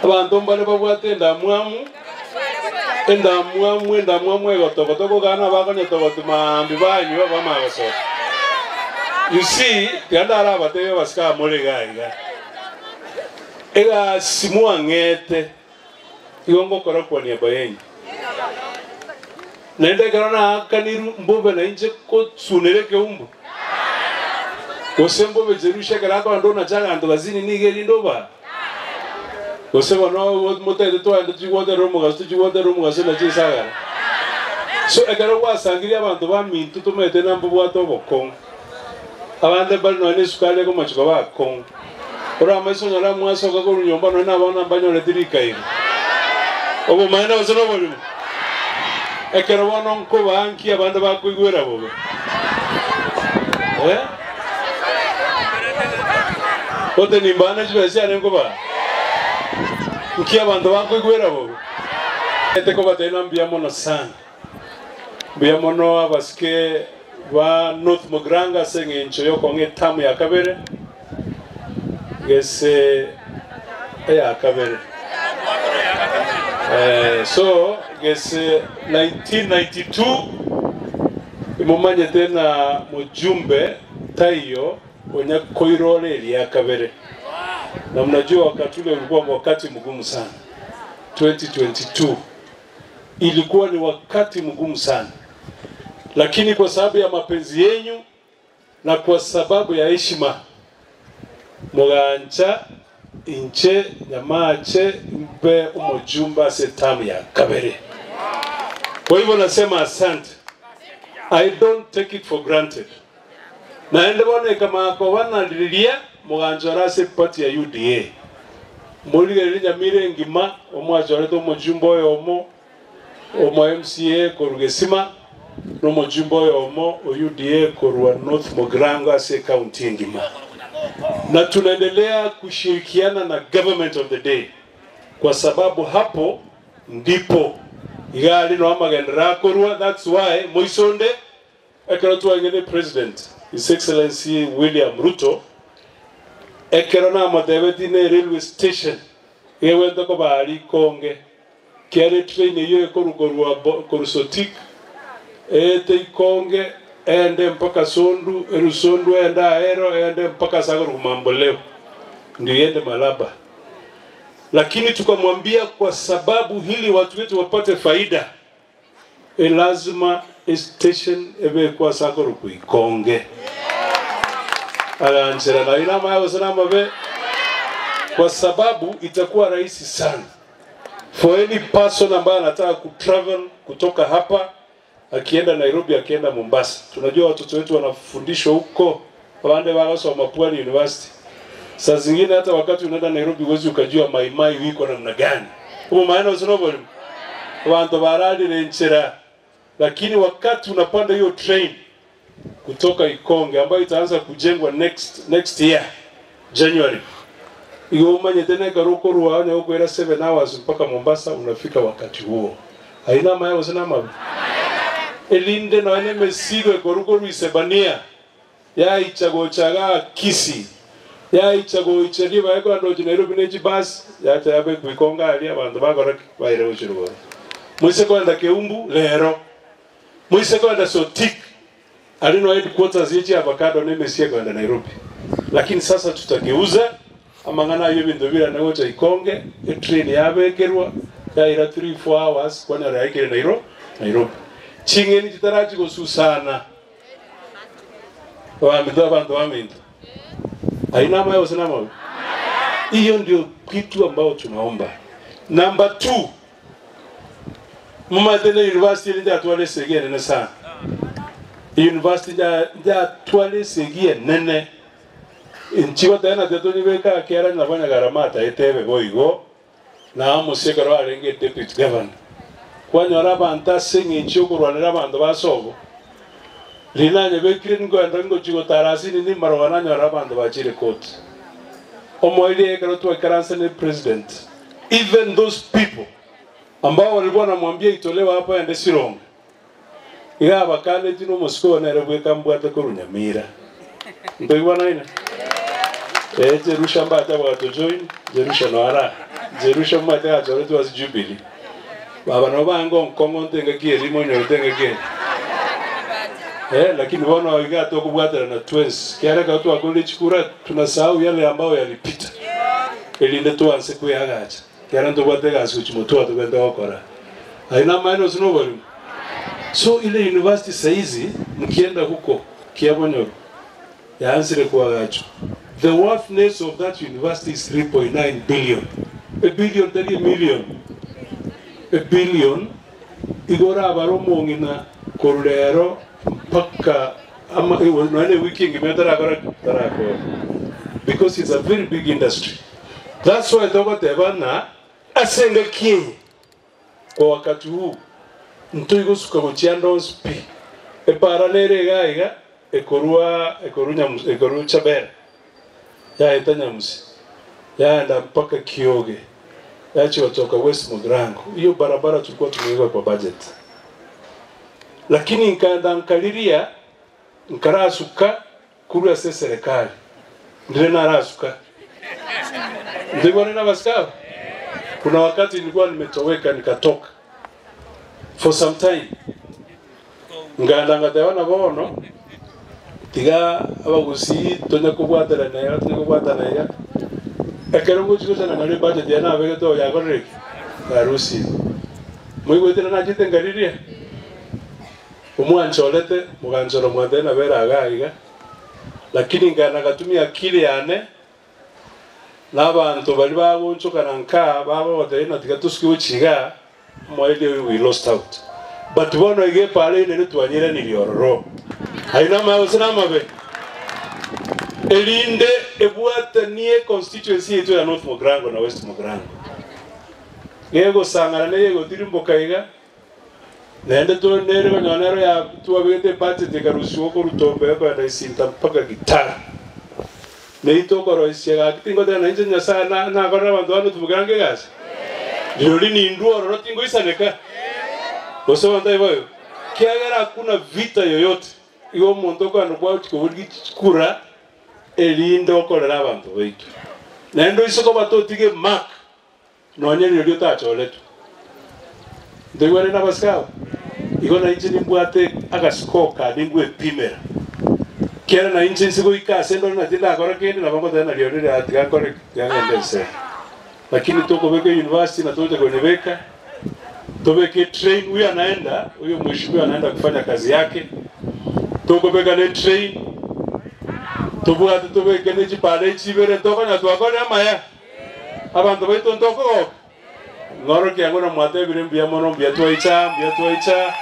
Abanto mbare babwate endamwamu, endamwamu, endamwamu egotogota okogana bakonyetogoti maambia banywa bamanya gosoka. You see, tiga ndarabatebie abasike aba more iga iga, egasi mwang'ete igo ngokora kwa niaba yaino. Naende ekero naakanirwe mbobe nainche kosunera ekeumbu, gose mbobe Jerusha ekero akogenda onache aganto gazini nigo erinde obaa. Gose bono motagete twagenda tochigwoterera omogaso tochigwoterera omogaso na chinsagara. So ekero gwasangirie abanto baminto tomaete ng'a mbobwate obokong'u. Abande mbare nonya na esukari ekomochia koba akong'u. Ore amaiso onyore mwasoka korwa nyomba nonya na abana mbanyoreti rikairo. Obomaene gose noborimo? Ekero bono nkobaa nki abande bakoigwera bobe? Eh? Ote nimbaa ne chibesa chiane nkobaa? Nki abanto bakoigwera bobe? Ete kobatebia ng'a mbuya mono sana. Mbuya mono abasike ba North Mugirango ase eng'encho y'okong'a etamu ya kabere gese eya kabere. Eh, so gese 1992 imomanyete ng'a mojumbe taiyo onya koirora eria kabere. Na mnajua wakati ule ulikuwa wakati mgumu sana 2022 ilikuwa ni wakati mgumu sana, lakini kwa sababu ya mapenzi yenyu na kwa sababu ya heshima mogancha inche Nyamache mbe omojumbe ase etamu ya kabere. Kwa hivyo nasema asante. I don't take it for granted. Naende bono ekamanya koba na riria moganchora ase eparty ya UDA. Morigererie Nyamira engima omwachorete omojumbe oyomo omo MCA korwa Gesima na omojumbe oyomo o UDA korwa North Mugirango ase ecounty engima. Na tunaendelea kushirikiana na government of the day kwa sababu hapo ndipo iga aria noo amagenderero akorwa that's why moisonde Ekero twaigete President His Excellency William Ruto, ekero namotebetie ne railway station egwente koba aria Ikonge, kiare etrain eyio ekorwa korwa korwa Sotik eete Ikonge eende mpaka Sondu, erwe Sondu eende Ahero eende mpaka ase akorokwa Mamboleo, ndio iende Malaba. Lakini tukamwambia kwa sababu hili watu wetu wapate faida Elasima estation ebekwe ase akorokwa ikonge. Aganchera naye namaya gose namabe, kwa sababu itakuwa rahisi sana for any person ambaye anataka kutravel kutoka hapa akienda Nairobi akienda Mombasa. Tunajua watoto wetu wanafundishwa huko, abande bagosoma Pwani University. Saa zingine hata wakati unaenda Nairobi huwezi ukajua Mai Mahiu iko namna gani. Obomaene gose noborimo? Abanto bararire enchera, lakini wakati unapanda hiyo train kutoka Ikonge ambayo itaanza kujengwa next, next year January, igo omanyete nekero okorwa onye gokoira 7 hours mpaka Mombasa unafika wakati huo. Ayio namaya gose namabe? Erinde nonya na emesigo ekorwa korwa Isebania Yaicha gocha igaa Kisii, yaicha goicha ribaga kogenda gochia Nairobi ne chibasi, yacha yabekwa ikongo aria abanto bakora ki? Baira gochia rogoro. Moise kogenda Keumbu rero, moise kogenda Sotik, aria no headquarters ye chiavacado na emesie ekogenda Nairobi. Lakini sasa tutageuza amang'ana ayio ebinto birane gocha ikonge, etrain yabekerwa, yaira 3, 4 hours kwanyora yaikire Nairo Nairobi. Ching'eni chitarachi gosusana. Baminto, abanto baminto, ayio namaya gose namabe? Hiyo ndio kitu ambao tunaomba. Number two, momanyete ne university ere njatware esegi enene sana. University njatware esegi enene nchigoteba na tiga tonyebeke akera nabo Nyagarama ataete boigo Na Amosi ekero arenge deputy governor, kwanyora abanto ase eng'encho y'okorwanera abanto ba sobo, riria nanyebekire nkoenda ngochia gotara ase nini maroba nanyora abanto bachire court. Omoerio ekero twaikaransa ne president, even those people ambao walikuwa wanamwambia itolewe hapo aende Sironga, iga abakanetie na omosike oyo nere bweka mbwate korwa Nyamira. Ntoigwanaine? Eh, Jerusha mbache bagato join, Jerusha noara. Jerusha omanyete gachoretwe ase Jubilee. Baba nabo bange onkong'onta engaki erimo onyorete engaki eye. Eh, lakini bono iga tokobwaterana twensi. Kiagera ekero twakorire chikura tunasahau yale ambayo yalipita. Erinde twanse kweagacha. Kiagera ntobwate egasi gochia motwe tobwenerete gokora. Ayio namaene gose noborimo? So ile university saizi mkienda huko Kiabonyoru yaansire koagachwa. The worthness of that university is 3.9 billion. A billion tari a million. A billion igo orabare omong'ina korwa rero mpaka ama nonya na ewiki engima etarakora ki? Etarakora. Because it's a very big industry. That's why togoteba ng'a ase engaki eye Kwa wakati huu ntoigosuka gochia ande onsi pi. Epaara nere iga iga ekorwa ekorwa Nyamusi ekorwa Chabera yaeta Nyamusi yaenda mpaka Kioge yachia gotoka West Mugirango. Hiyo barabara tulikuwa tumeiweka kwa budget. Lakini nkaenda nkariria nkarasuka korwa ase eserekari ndire narasuka. Ntoigwane na abasike aba? Kuna wakati nilikuwa nimetoweka nikatoka for some time ngaenda ngateba na bono tiga abagusii tonya kobwaterana iga tonya kobwatana iga ekero ngochi gochana naro ebudget yaye nabegete oo yakorire ki? Yarusire. Moigwete nachete nkariria? Omwanchorete moganchora mwantebia nabere iga iga, lakini nkagenda ngatumia akili yane na abanto baria bagonchokana nkaa bagogotebia ng'a tiga tosuke gochia igaa, omoerio oyo we lost out. But bono iga epaara eyio naende twanyeranirie ororo. Ayio namaya gose namabe? Erinde ebwatanie constituency yaito ya North Mugirango na West Mugirango. Gegosang'ana neye egotirimboka iga. Naende to nere konyora nero ya twabegete ebudget ekarusiwa korwa Tombe ekoenda Isinta mpaka Gitara. Neito okoroisia gaki tingoteba na inche Nyasaye na nakorera abanto bane otubokerange egasi? Rirorio nindwe ororo tingoisaneka? Gose abanto aye boigo? Kiagera hakuna vita yoyote igo omonto okogenda kwagochia koboria chikura erinde okorere abanto baito. Naende oise koba totige mark Nonya rirorio otachoretwe. Ntoigwane nabasike aba? Igo nainche nimbwate agasiko kane ngwepimera. Ekiagera nainche inse goika ase ndore na tindakora kende, nabo ngoteba ng'a rirorio riria tiga nkore ki? Tiga ngende ensemo. Lakini tokobeka eyunivasiti na togocha konyebeka, tobeke etrain, huyu anaenda, huyo mheshimiwa anaenda kufanya kazi yake, tokobeka ne etrain, tobwate tobeke ne chipara echi ibere, ntokonya twakorire amaya. Abanto baito ntokogoka? Ng'orokia ng'o na mwatebire mbuya mono, mbuya twaicha, mbuya twaicha.